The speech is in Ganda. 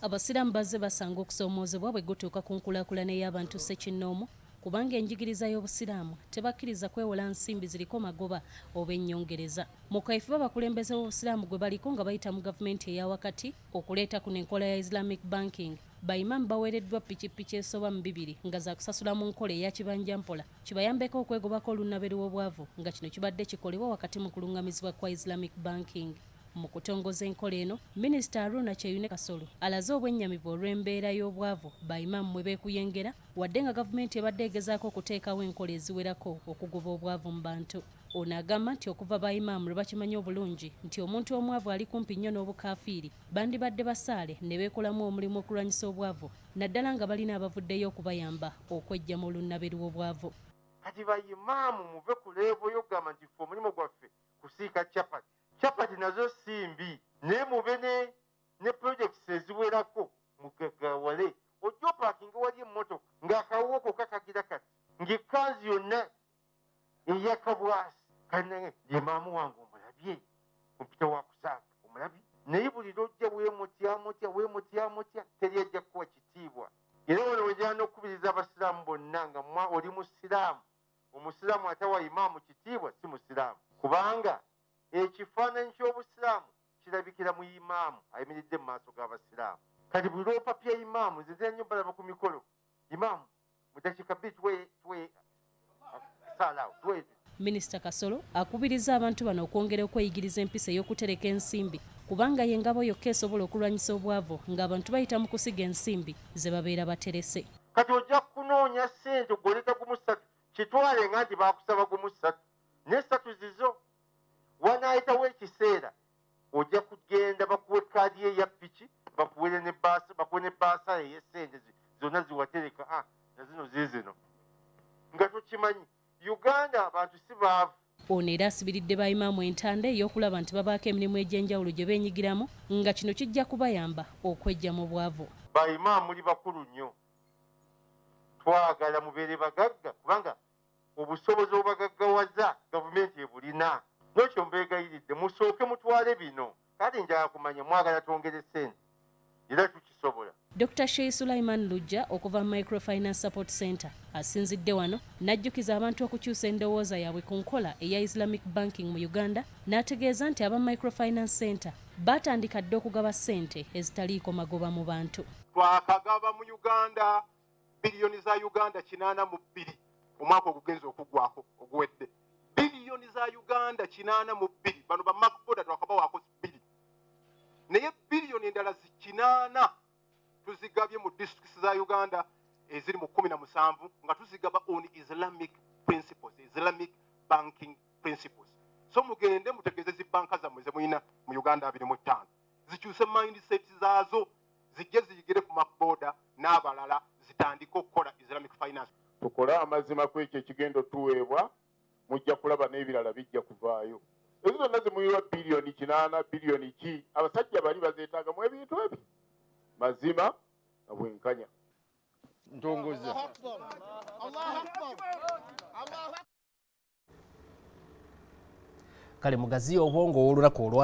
Abasiraamu bazze basanga okusoomoozebwa bwe gutuuka ku nkulaakulana ey'abantu ssekinnoomu kubanga enjigiriza y'Obusiraamu tebakkiriza kwewola nsimbi ziriko magoba oba ennyongereza. Mu kaweefube abakulembeze b'Obusiraamu gwe baliko nga bayita mu gavumenti eya wakati okuleeta kuno enkola ya Islamic Banking, ba Imam baweereddwa pikipiki esoba mu bibiri nga zaakusasula mu nkola eya kibanjampola kibayambeko okwegobako olunnabe lw'obwavu nga kino kibadde kikolebwa wakati mu kulungamizibwa kwa Islamic Banking. Mu kutongoza enkola eno, Minisita Haruna Kyeyune Kasolo alaze obwennyamivu olw'embeera y'obwavu ba Imam mwe beekuyengera wadde nga gavumenti ebadde egezaako okuteekawo enkola eziwerako okugoba obwavu mu bantu. Ono agamba nti okuva ba Imam lwe bakimanyi obulungi nti omuntu omwavu ali kumpi nnyo n'obukaafiiri, bandibadde basaale ne beekolamu omulimu okulwanyisa obwavu naddala nga balina abavuddeyo okubayamba okweggya mu lunnabe lw'obwavu. Kati ba Imam muve ku level y'okugamba nti ffe omulimu gwaffe kusiika chapati. Chapati nazo si mbi naye mube ne ne projects eziwerako mugaggawale. Ojja opaakinge wali emmotoka ng'akawuwo kokka kagira kati ng'ekkanzu yonna eyaka bwasi. Kale ye maamu wange omulabye ompita wa kusaaga omulabye naye buli lw'ojja weemutya mutya weemutya mutya teri ajja kukuwa kitiibwa. Era wano we njagala n'okukubiriza Abasiraamu bonna nga mwa oli Musiraamu, Omusiraamu atawa Imaamu kitiibwa si Musiraamu kubanga ekifaananyi ky'Obusiraamu kirabikira mu Imaamu ayimiridde mu maaso g'Abasiraamu. Kati buli lw'opapya Imaamu, nze ntera nnyo balaba ku mikolo, Imaamu mu ddakiika bbiri tuwe tuwe saala awo tuwe. Minisita Kasolo akubirizza abantu bano okwongera okweyigiriza empisa ey'okutereka ensimbi kubanga ye ngabo yokka esobola okulwanyisa obwavu ng'abantu bayita mu kusiga ensimbi ze babeera baterese. Kati ojja kunoonya ssente gw'oleeta gumu ssatu, kitwale nga nti baakusaba gumu ssatu naye ssatu zizo. Wanaayitawo ekiseera ojja kugenda bakuwe kaadi ye eya piki, bakuwere ne bbaasa, bakuwe ne bbaasa ey'essente zonna ziwatereka, ah, na zino ziizino nga tokimanyi. Uganda abantu si baavu. Ono era asibiridde ba Imam entanda ey'okulaba nti babaako emirimu egy'enjawulo gye beenyigiramu nga kino kijja kubayamba okweggya mu bwavu. Ba Imam muli bakulu nnyo, twagala mubeere bagagga kubanga obusobozi obubagaggawaza gavumenti ebulina. N'ekyo mbeegayiridde musooke mutwale bino. Kati njagala kumanya mwagala twongere ssente era tukisobola. Dokita Sheikh Sulaiman Luggya okuva mu Microfinance Support Centre asinzidde wano n'ajjukiza abantu okukyusa endowooza yaabwe ku nkola eya Islamic Banking mu Uganda n'ategeeza nti aba Microfinance Centre baatandika dda okugaba ssente ezitaliiko magoba mu bantu. Twakagaba mu Uganda biliyoni za Uganda 82 omwaka ogugenze okuggwako oguwedde. Biliyoni za Uganda 82 bano ba Mark Boda twakabawaako bbiri, naye biliyoni endala 800 tuzigabye mu disitulikiti za Uganda eziri mu 17 nga tuzigaba on Islamic principles, Islamic banking principles. So mugende mutegeeze zi banka zammwe ze mulina mu Uganda 25 zikyuse mindset zaazo, zijje ziyigire ku Mark Boda n'abalala zitandike okukola Islamic finance. Tukole amazima ku ekyo ekigenda otuweebwa, mujja kulaba n'ebirala bijja kuvaayo. Ezo zonna zimuyirwa biliyoni 8 biliyoni ki, abasajja bali bazeetaagamu ebintu ebyo mazima na bwenkanya. Ntongoza. Kale mugaziye obwongo ow'olunaku olwa